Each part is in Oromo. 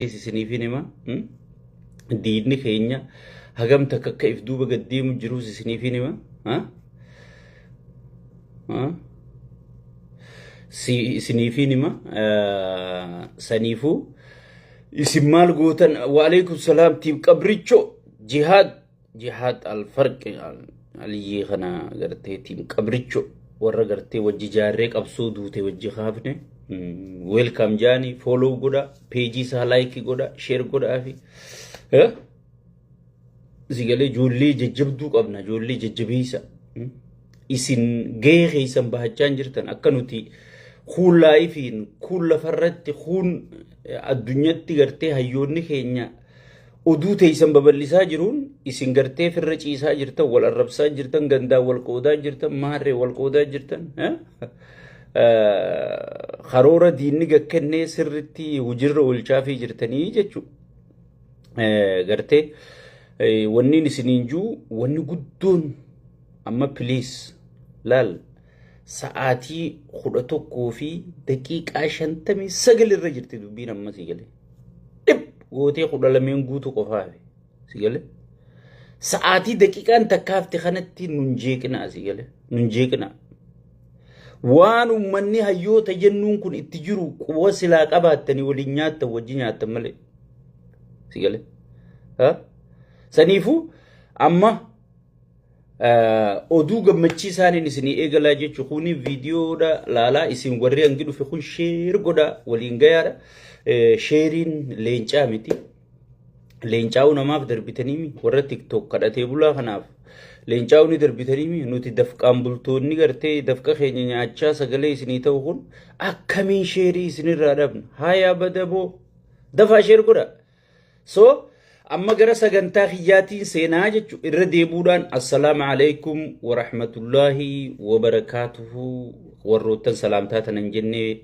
Isiniifin hima. Diinni keenya hagam takka akka if duuba gad deemu jirus isiniifin hima. Isiniifin hima. Saniifuu isin maal gootan? Waalaikum salaam tiim qabricho jihaad jihaad alfarqi aliyyii kana gartee tiim qabricho warra gartee wajji jaarree qabsoo duute wajji kaafne welcome jaani follow godha, peejii isaa like godha, share godhaa fi sigalee ijoollee jajjabduu qabna, ijoollee jajjabeessa. Isin gahee keessan bahachaa hin jirtan. Akka nuti kuun laayifiin, kuun lafarratti, kuun addunyatti gartee hayyoonni keenya oduu teessan babal'isaa jiruun isin gartee firra ciisaa jirtan, wal arrabsaa jirtan, gandaan wal qoodaa jirtan, maarree wal qoodaa jirtan. Karoora diinni gakkennee sirritti hojiirra oolchaafii jirtanii jechuudha. Gartee wanni isiniin jiru wanni guddoon amma please laal, sa'aatii 11:59 irra jirti dubbiin amma, si galee. Dhib gootee 12 guutuu qofaafi, si galee. Sa'aatii daqiiqaan takkaafte kanatti nun jeeqinaa, si galee, nun jeeqinaa. Waan uummanni hayyoota jennuun kun itti jiru quba silaa qabaattanii waliin nyaattan, wajji nyaattan malee. Si galee. Saniifuu amma oduu gammachiisaaniin isinii eegalaa jechuun kuni viidiyoodha laalaa. Isin warri hangi dhufe kun share godhaa, waliin gayaadha. Shareiin leencaa miti. Leencaa'uu namaaf darbitanii warra TikTok kadhatee bulaa kanaaf leencaa'uu ni darbitanii, nuti dafqaan bultoonni gartee dafqa keenya nyaachaa sagalee isinii ta'u kun akkamiin share isinirraa dhabna? Hayaa badaboo, dafaa share godha. So amma gara sagantaa kiyyaatiin seenaa jechuun irra deebuudhaan assalaamu alaikum warahmatullaahi wabarakaatuhu. Warroottan salaamtaa tanan jennee,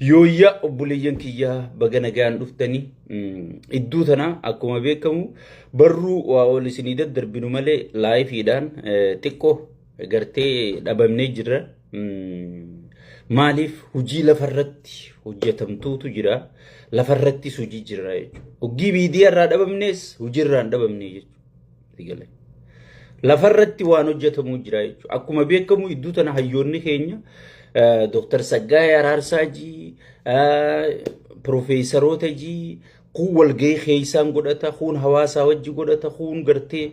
yooyya obboleeyyan kiyyaa, baga nagaan dhuftanii. Iddoo tana akkuma beekamu barruu waa ol isinii daddarbinu malee liveiidhaan xiqqoo gartee dhabamnee jirra. Maaliif? Hojii lafarratti hojjetamtuutu jira. Lafarrattis hojii jira jechuudha. Hoggii miidiyaa irraa dhabamnes hojii irraa hin dhabamne jechuudha. Lafarratti waan hojjetamuu jira jechuudha. Akkuma beekamu iddoo tana hayyoonni keenya Dr. Saggaayee Araarsaa jii, Piroofeesaroota jii, kun walgahii keessaan godhata, kun hawaasaa wajji godhata, kun gartee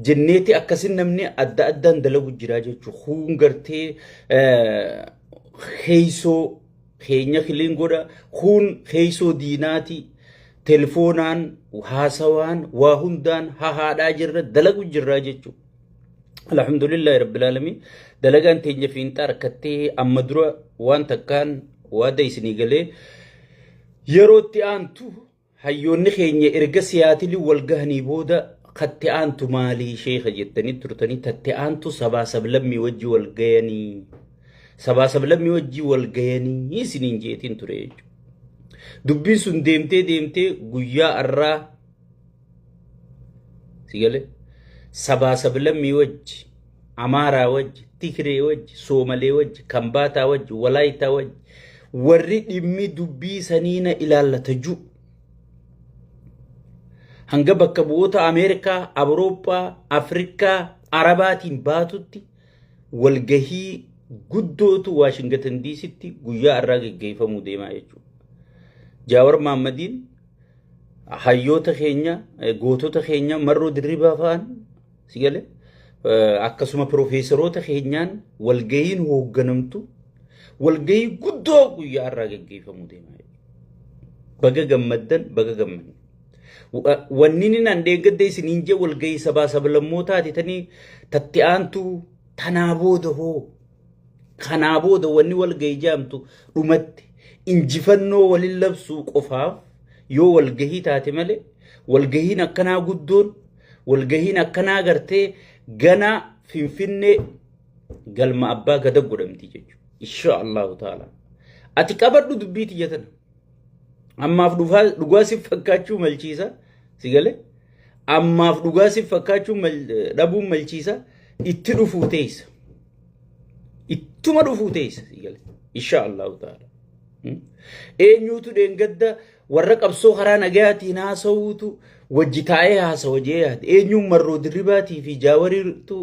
jenneeti akkasin namni adda addaan dalagu jira jechuudha. Kun gartee keessoo keenya kiliin godha, kun keessoo diinaati. Telefoonaan, haasawaan, waa hundaan hahaadhaa jirra, dalagu jirra jechuudha. Alhamdulillahi rabbil alamin, dalagaan teenya fiinxaa harkattee. Amma dura waan takkaan waada isinii galee, yeroo itti aantu hayyoonni keenya erga Siyaatilii wal gahanii booda katti aantu maalii sheeka jettanii turtanii, tatte aantu sabaa sablammii wajji wal gayanii, sabaa sablammii wajji wal gayanii isiniin jeetiin ture jechuudha. Dubbiin sun deemtee deemtee guyyaa har'aa, si galee, sabaa sablammii wajji, Amaaraa wajji, Tigree wajji, Soomalee wajji, Kambaataa wajji, Walaayitaa wajji, warri dhimmi dubbii saniina ilaallata jiru. Hanga bakka bu'oota Ameerikaa, Awurooppaa, Afrikaa, Arabaatiin baatutti walgahii guddootu Waashingtan DCtti guyyaa har'aa geggeeffamuu deemaa jechuudha. Jaawar Maammadiin hayyoota keenya, gootota keenya Marroo Dirribaa fa'aan, si galee, akkasuma piroofeesaroota keenyaan walgahiin hoogganamtu walgahii guddoo guyyaa har'aa geggeeffamuu deemaa jechuudha. Baga gammaddan, baga gammaddan. Wanni inni naan deeggadde isiniin jee walgahii sabaa sablammootaati tanii tatti aantu tanaa booda hoo, kanaa booda wanni walgahii jaamtu dhumatti injifannoo waliin labsuu qofaaf yoo walgahii taate malee, walgahiin akkanaa guddoon, walgahiin akkanaa gartee ganaa Finfinnee galma abbaa gada godhamti jechuudha. Insha Allahu ta'ala. Ati qabadhu dubbii tiyya tana. Ammaaf dhugaa siif fakkaachuu malchiisa. Si galee? Ammaaf dhugaa siif fakkaachuu dhabuun malchiisa. Itti dhufuu teessa. Ittuma dhufuu teessa. Si galee? Insha Allahu ta'ala. Eenyuutu dheengadda Warra qabsoo karaa nagayaatiin haasa'uutu wajji taa'ee haasawa jee yaade? Eenyuun Marroo Dirribaatii fi Jaawariitu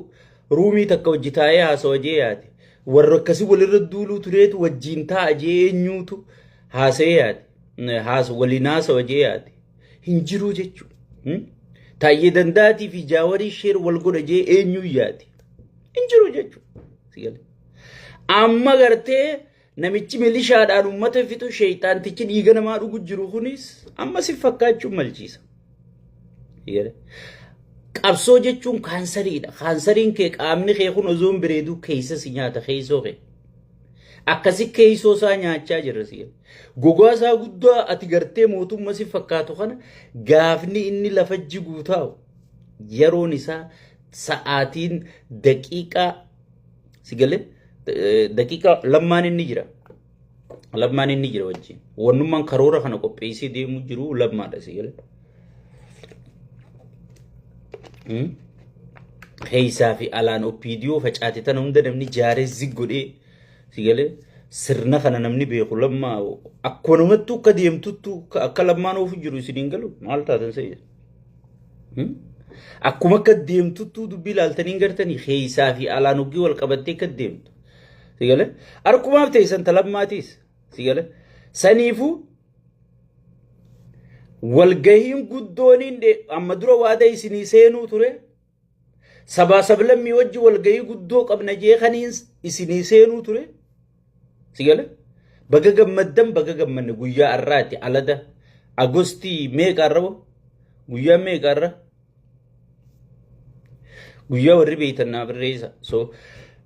ruumii takka wajji taa'ee haasawa jee yaade? Warra akkasii walirra duuluu tureetu wajjiin taa'a jee eenyuutu haasa'ee yaade? Waliin haasawa jee yaade? Hin jiruu jechuudha. Taayyee Danda'aatii fi Jaawarii share wal godha jee eenyuun yaade? Hin jiru jechuudha. Amma gartee namichi milishaadhaan uummata fixu, sheeyxaantichi dhiiga namaa dhugu jiru kunis amma si fakkaachuun malchiisa. Qabsoo jechuun kaansariidha. Kaansariin kee, qaamni kee kun osoo hin bareedu keessa si nyaata, keessoo kee. Akkasi keessoo isaa nyaachaa jirra si. Gogaa isaa guddaa ati gartee mootummaa si fakkaatu kana gaafni inni lafa jiguu taa'u yeroon isaa, sa'aatiin, daqiiqaa, si galee, daqiiqaa lammaan inni jira. Lammaan inni jira wajjin. Wannummaan karoora kana qopheessee deemuu jiru Lammaadha, si galee. Keessaa fi alaan OPDO facaate tana hunda namni jaaree zig godhee, si galee, sirna kana namni beeku Lammaa. Akkanumattuu akka deemtuttu akka Lammaan oofu jiru isiniin galu maal taatan se'e. Akkuma akka deemtuttuu dubbii ilaaltanii gartanii keessaa fi alaan hoggii wal qabattee akka deemtu. Si galee, harkumaaf teessan talammaatiis, si galee. Saniifuu walgahiin guddooniin amma dura waada isinii seenuu ture. Sabaa sablammii wajji walgahii guddoo qabna jee kaniin isinii seenuu ture. Si galee, baga gammaddan, baga gammanne. Guyyaa har'aati, alada Agostii meeqa har'a? Guyyaa meeqa har'a? Guyyaa warri beeytan naa barreessa. So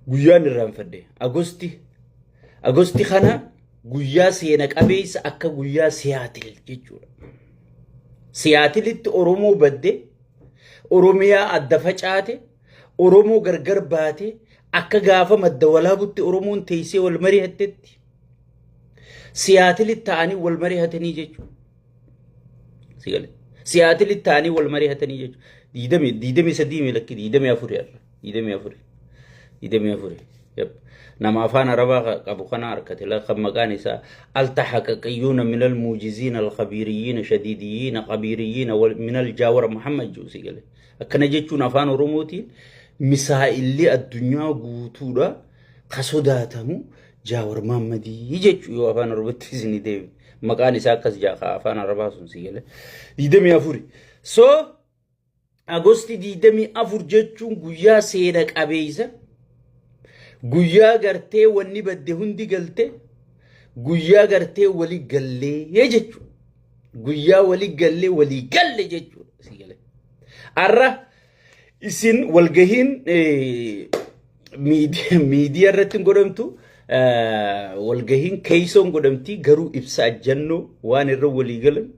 guyyaan irraanfadhe. Agosti kana guyyaa seena qabeessa akka guyyaa Siyaatil jechuudha. Siyaatilitti Oromoo badde, Oromiyaa adda facaate, Oromoo gargar baate, akka gaafa Madda Walaabutti Oromoon teessee wal mari'attetti Siyaatilitti ta'anii wal mari'atanii jechuudha. Siyaatilitti ta'anii wal mari'atanii jechuudha. 23 lakki, 24 har'a, 24, 24. Nama afaan Arabaa qabu kana harkate kan maqaan isaa التحقيقيون من الموجزين الخبيريين شديديين قبيريين من الجاور محمد جوسي قال. Akkana jechuun afaan Oromootiin misaa'illi addunyaa guutuudha ka sodaatamu Jaawar Mahammadii jechuu yoo afaan Oromootti isinii deebi. Maqaan isaa akkas jaa afaan Arabaa sun, si galee. 24. So Agosti 24 jechuun guyyaa seena qabeessa, guyyaa gartee wanni badde hundi galte, guyyaa gartee walii gallee jechuudha. Guyyaa walii gallee, walii galle jechuudha. Si galee. Har'a isin walgahiin miidiyaa irratti hin godhamtu, walgahiin keessoon godhamti, garuu ibsa ajjannoo waan irra walii galan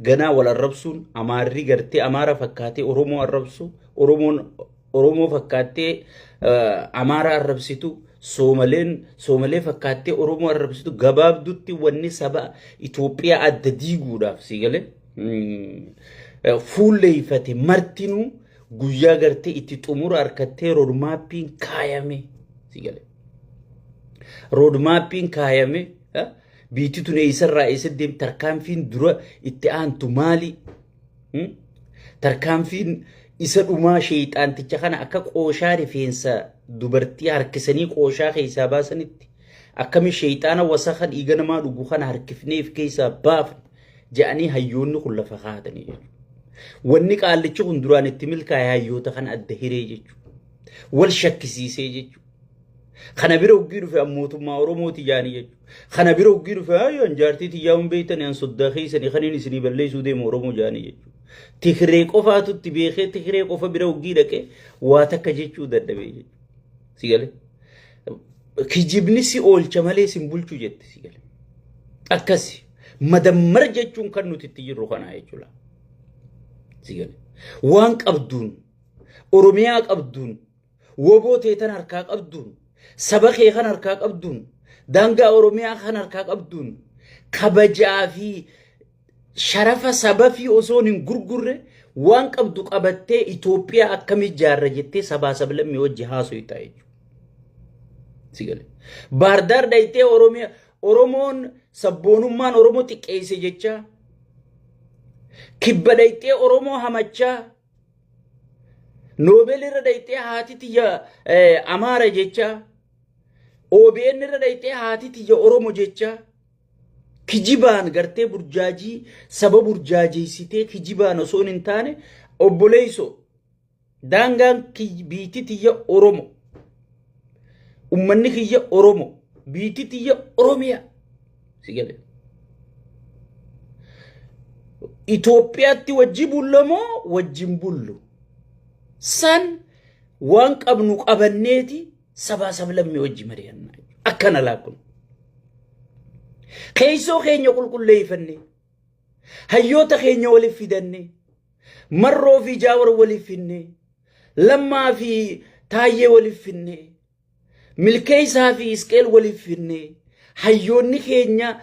ganaa wal arrabsuun, Amaarri gartee Amaara fakkaatee Oromoo arrabsu, Oromoon Oromoo fakkaattee Amaara arrabsitu, Soomaleen Soomalee fakkaattee Oromoo arrabsitu, gabaabdutti wanni saba Itoophiyaa adda diiguudhaaf, si galee, fuulleeffate martinuu guyyaa gartee itti xumura harkattee roadmapiin kaayame, si galee. Roadmapiin kaayame, biitti tun eessarraa eessa deemti, tarkaanfiin dura itti aantu maali? Tarkaanfiin isa dhumaa sheexaanticha kana akka qooshaa rifeensa dubartii harkisanii qooshaa keessaa baasanitti akkami sheexaana wasaka dhiiga namaa dhugu kana harkifneef keessaa baafne jedhanii hayyoonni kun lafa kaa'atanii jechuudha. Wanni qaallichi kun duraan itti milkaa'e hayyoota kana adda hiree jechuudha. Wal shakkisiisee jechuudha. Kana bira hoggii dhufe mootummaa Oromooti jaanii jechuudha. Kana bira hoggii dhufe ayyoon jaartii tiyyaa hin beektanii, an soddaa keessanii kaniin isinii balleessuu deemu Oromoo jaanii jechuudha. Tikiree qofaatu itti beekee, tikiree qofa bira hoggii dhaqee waa takka jechuu dadhabee jechuudha. Si galee? Kijibni si oolcha malee sin bulchu jette, si galee. Akkasi. Madammar jechuun kan nuti itti jirru kana jechuudha. Si galee? Waan qabduun, Oromiyaa qabduun, woboo teetan harkaa qabduun, saba kee kan harkaa qabduun, daangaa Oromiyaa kan harkaa qabduun, kabajaa fi sharafa saba fi osoo hin gurgurre waan qabdu qabattee Itoophiyaa akkamii ijaarra jettee sabaa sablammii wajji haasoo ta'a jechuudha. Si galee? Baardaar dhayitee Oromiyaa Oromoon sabboonummaan Oromoo xiqqeesse jechaa, kibba dhayxee Oromoo hamachaa, Noobel irra dhayxee haati tiyya Amaara jechaa, OBN irra dhayxee haati tiyya Oromo jechaa, kijibaan gartee burjaajii saba burjaajeessitee, kijibaan osoo hin taane, obboleessoo, daangaan biitti tiyya Oromo, ummanni kiyya Oromo, biitti tiyya Oromiyaa. Si galee? Itoophiyaatti wajji bullamoo wajjin bullu? San waan qabnu qabanneeti sabaa sablammii wajji mari'annaa. Akkana laakun. Keessoo keenya qulqulleeffanne, hayyoota keenya waliif fidanne, Marroo fi Jaawar waliif finne, Lammaa fi Taayyee waliif finne, Milkeessaa fi Isqeel waliif finne, hayyoonni keenya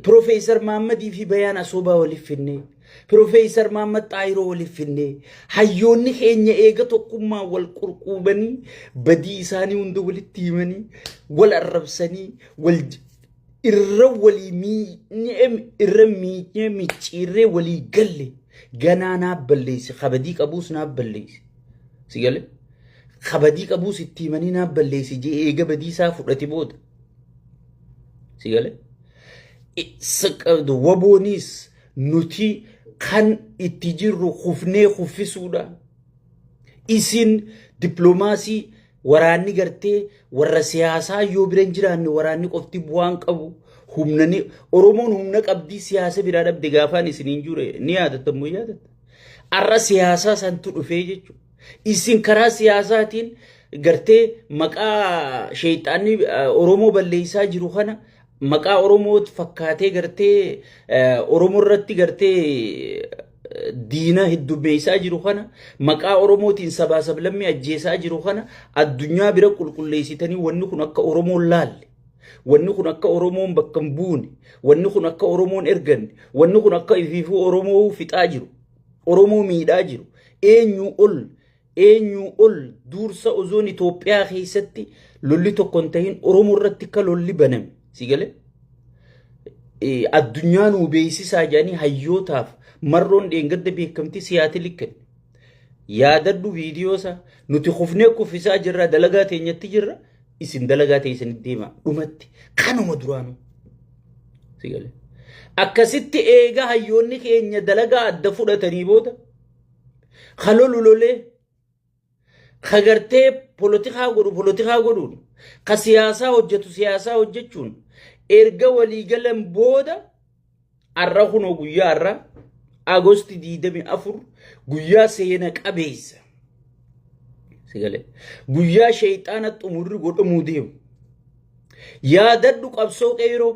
Piroofeesar Maammadii fi Bayaan Asoobaa waliif finne, Piroofeesar Maammad Xaayiroo waliif finne, hayyoonni keenya eega tokkummaa wal qurquubanii, badii isaanii hunda walitti himanii, wal arrabsanii, wal irra walii miinyee, irra miinyee micciirree walii galle, ganaa naaf balleessi, kabadii qabuus naaf balleessi. Si galee? Kabadii qabuus itti himanii naaf balleessi jee eega badii isaa fudhate booda. Si galee? Waboonis nuti kan itti jirru kufnee kuffisuudha. Isin dippiloomaasii waraanni gartee warra siyaasaa yoo bira hin jiraanne waraanni qofti bu'aan qabu. Humna ni Oromoon humna qabdii siyaasa biraa dhabde gaafaan isiniin jure ni yaadatta immoo yaadatta. Har'a siyaasaa santu dhufee jechuudha. Isin karaa siyaasaatiin gartee maqaa sheexaanni Oromoo balleessaa jiru kana maqaa Oromoo fakkaatee gartee Oromoo irratti gartee diina heddummeessaa jiru kana, maqaa Oromootiin sabaa sablammii ajjeesaa jiru kana addunyaa bira qulqulleessitanii, wanni kun akka Oromoon laalle, wanni kun akka Oromoon bakka hin buune, wanni kun akka Oromoon erganne, wanni kun akka ifiifuu Oromoo fixaa jiru, Oromoo miidhaa jiru, eenyuu ol eenyuu ol dursa ozoon Itoophiyaa keessatti lolli tokko hin tahin Oromoo irratti akka lolli baname, si galee, addunyaa nuu beeksisaa jedhanii hayyootaaf Marroon dheengadda beekamtii Siyaatil kenne. Yaadadhu viidiyoo isaa. Nuti kufnee kuffisaa jirra, dalagaa teenyatti jirra, isin dalagaa teessanitti deema, dhumatti kanuma duraanuu. Si galee? Akkasitti eega hayyoonni keenya dalagaa adda fudhatanii booda, ka lolu lolee, ka gartee polotikaa godhu polotikaa godhuun, ka siyaasaa hojjetu siyaasaa hojjechuun erga walii galan booda, har'a kunoo guyyaa har'a Agosti 24 guyyaa seena qabeessa. Si galee? Guyyaa sheexaana xumurri godhamuu deemu. Yaadadhu qabsoo qeeroo.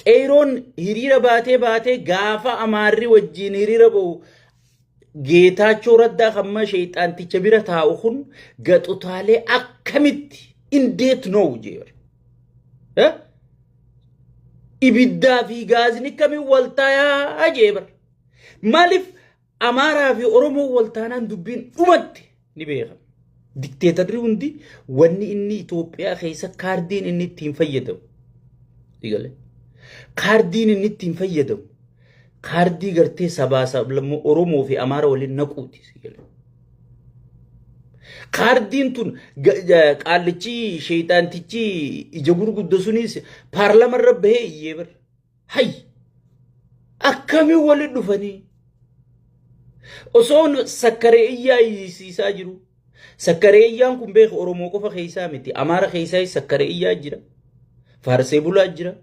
Qeeroon hiriira baatee baatee gaafa Amaarri wajjin hiriira ba'u, Geetaachoo Raddaa kamma sheexaanticha bira taa'u kun gaxutaalee akkamitti indeet now jeera. Ibiddaa fi gaazni kamiin waltaayaa jee bara. Maaliif Amaaraa fi Oromoo waltaanaan dubbiin dhumatti ni beekama. Dikteetarri hundi wanni inni Itoophiyaa keessa kaardiin inni ittiin fayyadamu. Kaardiin inni ittiin fayyadamu kaardii gartee sabaa sablammuu Oromoo fi Amaara waliin naquuti. Kaardiin tun qaallichi sheexaantichi ija gurgudda sunis paarlama irra bahee iyyee bara. Hay! Akkamiin waliin dhufanii? Osoo sakkaree iyyaa iyyisiisaa jiru. Sakkaree iyyaan kun beeku Oromoo qofa keessaa miti. Amaara keessaa sakkaree iyyaa jira. Faarsee bulaa jira.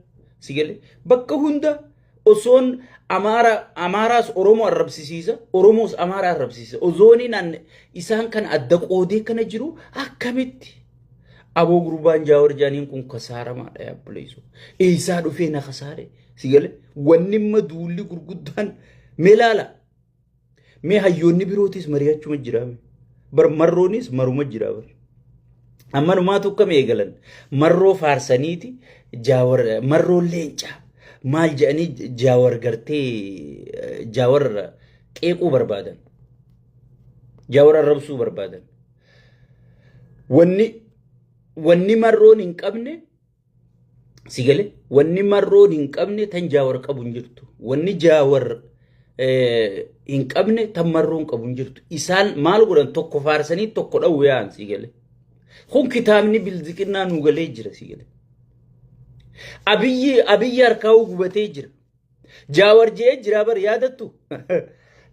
Si galee? Bakka hunda osoon Amaara Amaaraas Oromoo arrabsisiisa, Oromoos Amaara arrabsisiisa. Ozooniin isaan kana adda qoodee kana jiru akkamitti? Aboo, gurbaan Jaawar jaaniin kun kasaaramaadha yaa obboleessoo. Eessaa dhufee na kasaare? Si galee? Wanni imma duulli gurguddaan mee laala. Mee hayyoonni birootis mari'achuma jira. Bar Marroonis maruma jira bar. Ammanumaatu akkam eegalan? Marroo faarsaniiti, Jaawar Marroon leenca maal jedhanii, Jaawar gartee Jaawar qeequu barbaadan. Jaawar arrabsuu barbaadan. Wanni Marroon hin qabne Si galee wanni Marroon hin qabne tan Jaawar qabu hin jirtu. Wanni Jaawar hin qabne tan Marroon qabu hin jirtu. Isaan maal godhan tokko faarsanii tokko dha'u yaa'an si galee. Kun kitaabni bilziqinnaa nuu galee jira si galee. Abiyyi harkaa'uu gubatee jira. Jaawar je'ee jira bar yaadattu.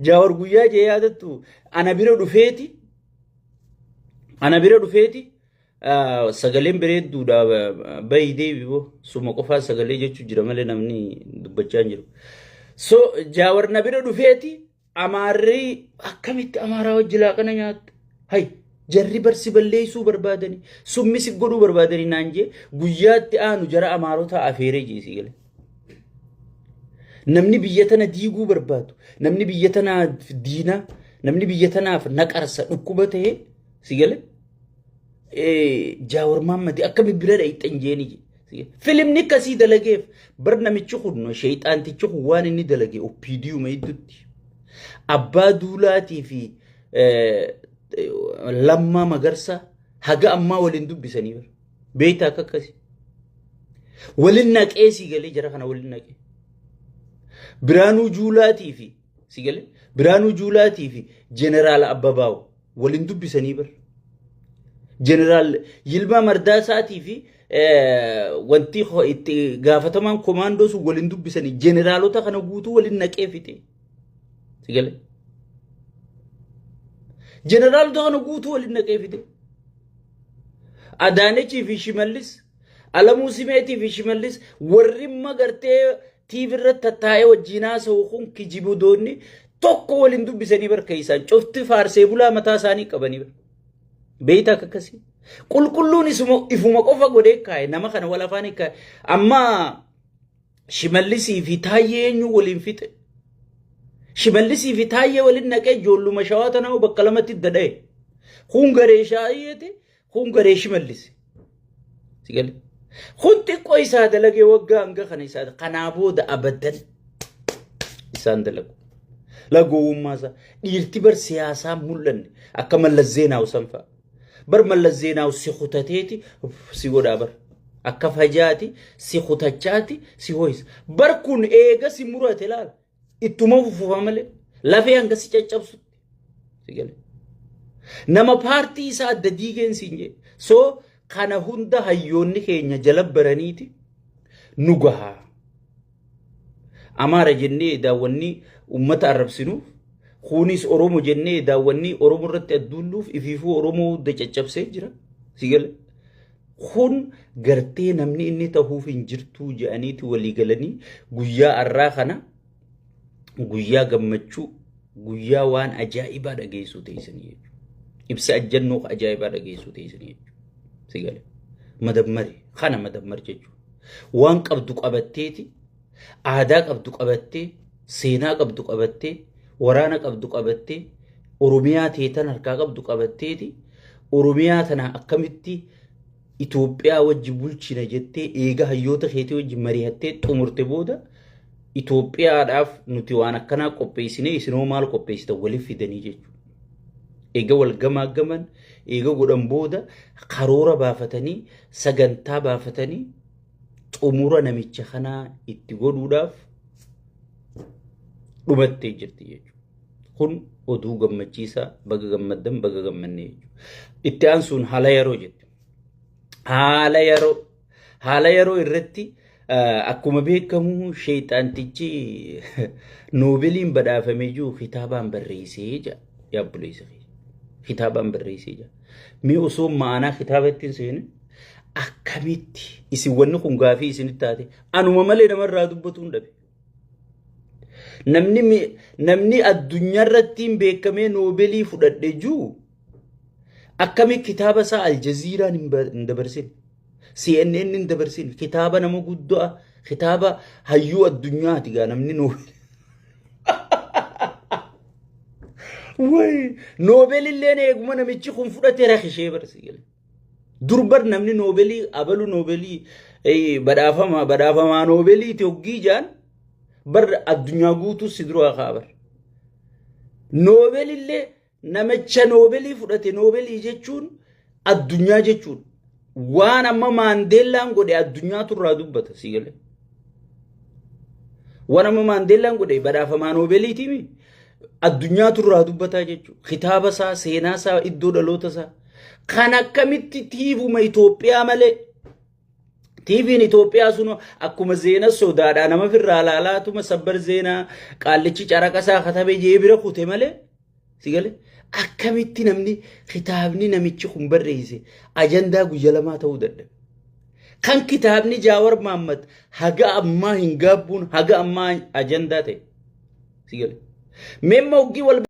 Jaawar guyyaa je'ee yaadattu ana bira dhufeeti. Ana bira dhufeeti. Sagaleen bareedduudha bayi deebi boo suma qofaa sagalee jechuu jira malee namni dubbachaa hin jiru. So Jaawar na bira dhufeeti Amaarri akkamitti Amaaraa wajji laaqana nyaatta? Hay jarri barsi balleessuu barbaadanii summi si godhuu barbaadanii naan jee guyyaatti aanu jara Amaarota afeeree jee si gale. Namni biyya tana diiguu barbaadu, namni biyya tanaaf diinaa, namni biyya tanaaf naqarsa dhukkuba ta'e si gale. Jaawar Maammadi akkami bira dhayxan jeeni je. Filimni akkasii dalageef bar namichi kun sheexaantichi kun waan inni dalage OPDUma iddutti. Abbaa Duulaatii fi Lammaa Magarsaa haga ammaa waliin dubbisanii bar. Beektaa akka akkasii. Waliin naqee si galee jara kana waliin naqee. Biraanuu Juulaatii fi si galee Biraanuu Juulaatii fi Jeneraal Abbabaaw waliin dubbisanii bar. Jeneraal Yilmaa Mardaasaatii fi wanti itti gaafatamaan komaandoo sun waliin dubbisanii jeneraalota kana guutuu waliin naqee fixe. Si galee? Jeneraalota kana guutuu waliin naqee fixe. Adaanechii fi Shimallis, Alamuu Simeetii fi Shimallis warri magartee TV irratti tattaa'ee wajjin haasa'u kun kijibudoonni tokko waliin dubbisanii barka isaan cufti faarsee bulaa mataa isaanii qabanii bara. Beeyta akka akkasii. Qulqulluun isuma ifuma qofa godhee kaa'e nama kana wal afaan kaa'e. Amma Shimallisii fi Taayyee eenyu waliin fixe. Shimallisii fi Taayyee waliin naqee ijoolluma shawaa tanaa bakka lamatti dadha'e. Kun garee shaayyeeti, kun garee Shimallisi. Si galee? Kun xiqqoo isaa dalagee waggaa hanga kana isaa kanaa booda abadan isaan dalagu. Lagowwummaa isaa dhiirti bar siyaasaa mul'anne akka Mallas Zeenaaw san fa'a. Bar Mallas Zeenaaw si kutateeti si godhaa bar. Akka fajaati si kutachaati si ho'isa. Bar kun eega si murate laala. Ittuma fufufa malee lafee hanga si caccabsutti. Si galee. Nama paartii isaa adda diigeen siin jee. So kana hunda hayyoonni keenya jala baraniiti nu gahaa. Amaara jennee daawwannii uummata arrabsinuuf kunis Oromo jennee daawwannii Oromo irratti adduulluuf ifiifuu Oromoo hunda caccabsee jira. Si galee. Kun gartee namni inni tahuuf hin jirtuu jedhaniiti walii galanii guyyaa har'aa kana guyyaa gammachuu guyyaa waan ajaa'ibaa dhageessuu teessanii jechuudha. Ibsa ajjannoo ajaa'ibaa dhageessuu teessanii jechuudha. Si gale. Madammari kana madammar jechuudha. Waan qabdu qabatteeti aadaa qabdu qabattee seenaa qabdu qabattee waraana qabdu qabattee Oromiyaa teetan harkaa qabdu qabatteeti Oromiyaa tana akkamitti Itoophiyaa wajji bulchina jettee eega hayyoota keetii wajji mari'attee xumurte booda Itoophiyaadhaaf nuti waan akkanaa qopheessinee isinoo maal qopheessitan waliif fidanii jechuudha. Eega wal gamaaggaman eega godhan booda karoora baafatanii sagantaa baafatanii xumura namicha kanaa itti godhuudhaaf dhumattee jirti jechuudha. Kun oduu gammachiisaa baga gammaddan baga gammannee jechuudha. Itti aansuun haala yeroo jetti. Haala yeroo haala yeroo irratti akkuma beekamu sheexaantichi noobeliin badhaafamee jiru kitaabaan barreessee jedha. Yaa obboleessa kiyya. Kitaabaan barreessee jedha. Mee osoo ma'anaa kitaaba ittiin seene akkamitti isin wanni kun gaafii isinitti taate anuma malee namarraa dubbatuun dhabe. Namni namni addunyaa irratti hin beekamee noobelii fudhadhe jiru akkami kitaaba isaa Aljaziiraan hin dabarsin. CNN hin dabarsin. Kitaaba nama guddaa kitaaba hayyuu addunyaati gaa namni noobelii. Wayi noobelilleen eeguma namichi kun fudhate rakishee barsiise. Dur bar namni noobelii abalu noobelii badhaafama badhaafamaa noobeliiti hoggii jaan bar addunyaa guutuu si duraa kaa bar. Noobelillee namicha noobelii fudhate noobelii jechuun addunyaa jechuudha. Waan amma Maandeellaan godhe addunyaatu irraa dubbata si galee. Waan amma Maandeellaan godhe badhaafamaa Noobeeliitiimi. Addunyaatu irraa dubbataa jechuudha. Kitaaba isaa, seenaa isaa, iddoo dhaloota isaa. Kan akkamitti tiivuma Itoophiyaa malee TV'n Itoophiyaa sun akkuma zeena sodaadhaa nama firraa laalaatuma sabbar zeenaa qaallichi caraqa isaa katabee jee bira kute malee si galee akkamitti namni kitaabni namichi kun barreesse ajandaa guyya lamaa ta'uu dadhabe. Kan kitaabni Jaawar Mahaammad haga ammaa hin gaabbuun haga ammaa ajandaa ta'e. Si galee. Meemma hoggii wal